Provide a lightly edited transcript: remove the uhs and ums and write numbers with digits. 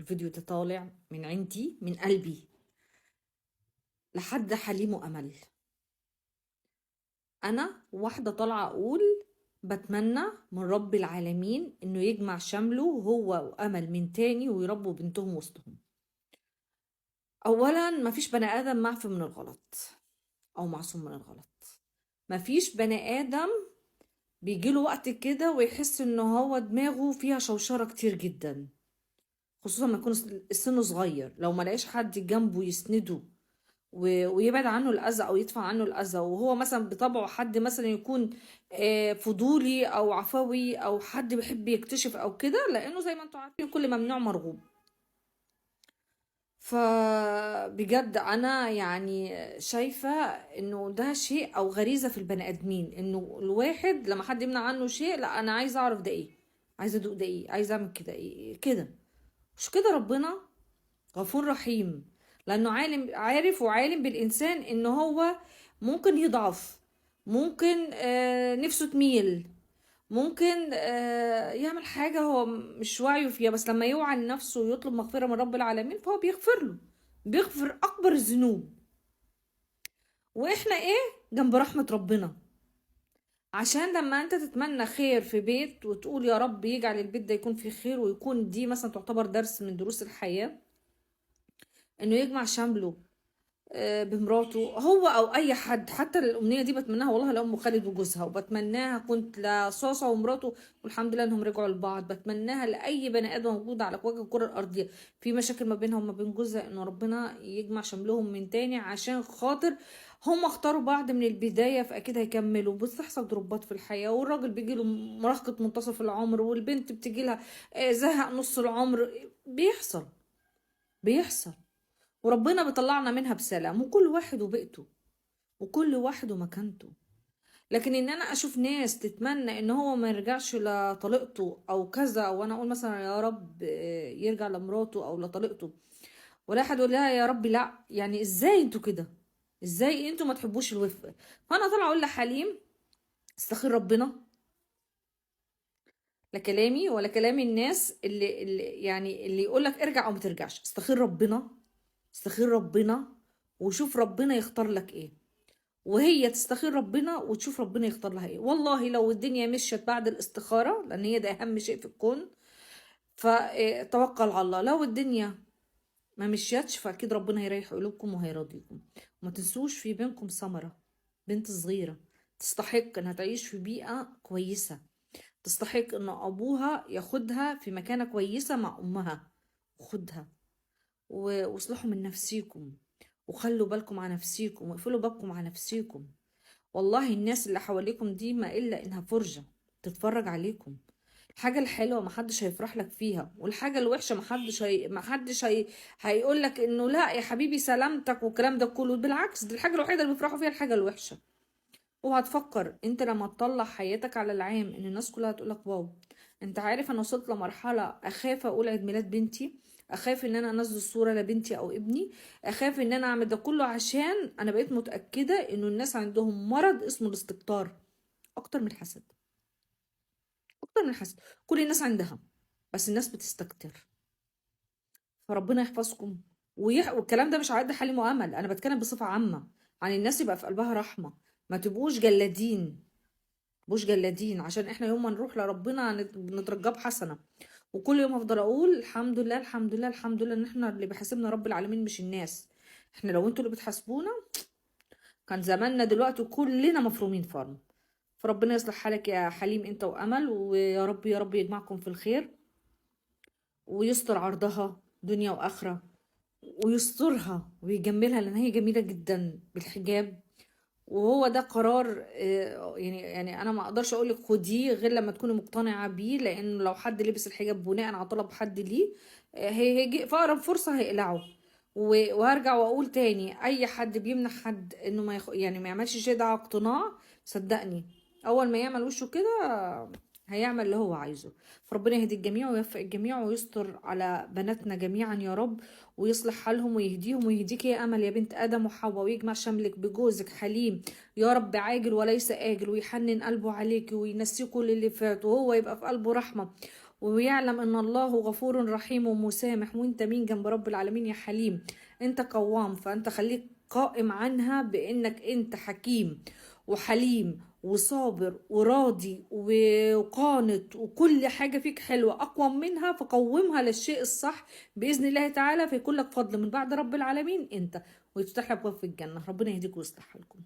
الفيديو ده طالع من عندي من قلبي لحد حليم وأمل. أنا واحدة طالعة أقول بتمنى من رب العالمين إنه يجمع شمله هو وأمل من تاني ويربوا بنتهم وسطهم. أولا، مفيش بني آدم معفي من الغلط أو معصوم من الغلط. مفيش بني آدم بيجيله وقت كده ويحس إن هو دماغه فيها شوشرة كتير جدا، خصوصا لما يكون السن صغير. لو ما لقاش حد جنبه يسنده ويبعد عنه الأذى أو يدفع عنه الأذى، وهو مثلا بطبعه حد مثلا يكون فضولي أو عفوي أو حد بيحب يكتشف أو كده، لأنه زي ما انتم عارفين كل ممنوع مرغوب. فبجد أنا يعني شايفة إنه ده شيء أو غريزة في البني آدمين، إنه الواحد لما حد يمنع عنه شيء، لا أنا عايز أعرف ده إيه، عايز أدوق ده إيه، عايز أعمل كده إيه كده. مش كده، ربنا غفور رحيم، لأنه عالم، عارف وعالم بالإنسان إن هو ممكن يضعف، ممكن نفسه تميل، ممكن يعمل حاجة هو مش واعيه فيها، بس لما يوعى لنفسه ويطلب مغفرة من رب العالمين فهو بيغفر له، بيغفر أكبر الذنوب. وإحنا إيه جنب رحمة ربنا، عشان لما أنت تتمنى خير في بيت وتقول يا رب يجعل البيت ده يكون فيه خير، ويكون دي مثلا تعتبر درس من دروس الحياة، إنه يجمع شمله بمراته هو او اي حد. حتى الامنية دي بتمناها والله لام خالد وجوزها، وبتمناها كنت لصاصه ومراته والحمد لله انهم رجعوا لبعض، بتمناها لاي بني ادم موجود على وجه الكره الارضية في مشاكل ما بينها وما بين جوزها، انه ربنا يجمع شملهم من تاني، عشان خاطر هم اختاروا بعض من البداية فاكيد هيكملوا. بتحصل ضربات في الحياة، والراجل بيجي له مراهقة منتصف العمر، والبنت بتجي لها زهق نص العمر، بيحصل، وربنا بيطلعنا منها بسلام، وكل واحد وبيئته وكل واحد ومكانته. لكن ان انا اشوف ناس تتمنى ان هو ما يرجعش لطليقته او كذا، وانا اقول مثلا يا رب يرجع لمراته او لطليقته، ولا حد يقول لها يا رب لا، يعني ازاي انتوا كده؟ ازاي انتوا ما تحبوش الوفق؟ فانا طالعه اقول لحليم استخير ربنا، لا كلامي ولا كلام الناس اللي يعني اللي يقول لك ارجع او ما ترجعش. استخير ربنا، استخير ربنا وشوف ربنا يختار لك ايه، وهي تستخير ربنا وتشوف ربنا يختار لها ايه. والله لو الدنيا مشيت بعد الاستخارة، لان هي ده اهم شيء في الكون، فتوكل على الله. لو الدنيا ما مشيتش فاكيد ربنا هيريح قلوبكم وهيرضيكم. وما تنسوش في بينكم ثمرة، بنت صغيرة تستحق انها تعيش في بيئة كويسة، تستحق ان ابوها ياخدها في مكانة كويسة مع امها. خدها واصلحوا من نفسيكم، وخلوا بالكم على نفسيكم، واقفلوا بابكم على نفسيكم. والله الناس اللي حواليكم دي ما الا انها فرجة تتفرج عليكم. الحاجة الحلوة محدش هيفرح لك فيها، والحاجة الوحشة محدش هيقول لك انه لا يا حبيبي سلامتك والكلام ده كله. بالعكس، دي الحاجة الوحيدة اللي بيفرحوا فيها الحاجة الوحشة. اوعى تفكر انت لما تطلع حياتك على العام ان الناس كلها هتقولك واو. انت عارف انا وصلت لمرحلة اخاف اقول عيد ميلاد بنتي، اخاف ان انا انزل صورة لبنتي او ابني، اخاف ان انا اعمل ده كله، عشان انا بقيت متأكدة انه الناس عندهم مرض اسمه الاستكتار اكتر من الحسد، اكتر من الحسد. كل الناس عندها، بس الناس بتستكتر. فربنا يحفظكم. والكلام ده مش على قد حليم وامل، انا بتكلم بصفة عامة عن الناس يبقى في قلبها رحمة. ما تبقوش جلادين، تبقوش جلادين، عشان احنا يوم ما نروح لربنا نترجاه بحسنة. وكل يوم هفضل اقول الحمد لله الحمد لله الحمد لله ان احنا اللي بيحاسبنا رب العالمين مش الناس. احنا لو انتوا اللي بتحاسبونا كان زماننا دلوقتي كلنا مفرومين فرم. فربنا يصلح حالك يا حليم انت وامل، ويا رب يا رب يجمعكم في الخير، ويستر عرضها دنيا واخره، ويسترها ويجملها، لان هي جميلة جدا بالحجاب. وهو ده قرار، يعني انا ما اقدرش اقول لك خديه غير لما تكوني مقتنعة بيه، لانه لو حد لبس الحجاب بناء على طلب حد ليه، هيجي في اقرب فرصة هيقلعه. وهرجع واقول تاني، اي حد بيمنع حد انه ما يعني ما يعملش شيء ده على اقتناع، صدقني اول ما يعمل وشه كده هيعمل اللي هو عايزه. فربنا يهدي الجميع ويوفق الجميع ويستر على بناتنا جميعا يا رب، ويصلح حالهم ويهديهم، ويهديك يا امل يا بنت ادم وحواء، ويجمع شملك بجوزك حليم يا رب عاجل وليس اجل، ويحنن قلبه عليك وينسيه كل اللي فات، وهو يبقى في قلبه رحمه، ويعلم ان الله غفور رحيم ومسامح. وانت مين جنب رب العالمين يا حليم؟ انت قوام، فانت خليك قائم عنها بانك انت حكيم وحليم وصابر وراضي وقانت، وكل حاجة فيك حلوة أقوم منها، فقومها للشيء الصح بإذن الله تعالى، فيكون لك فضل من بعد رب العالمين أنت، ويفتح لك باب في الجنة. ربنا يهديك ويصلح حالكم.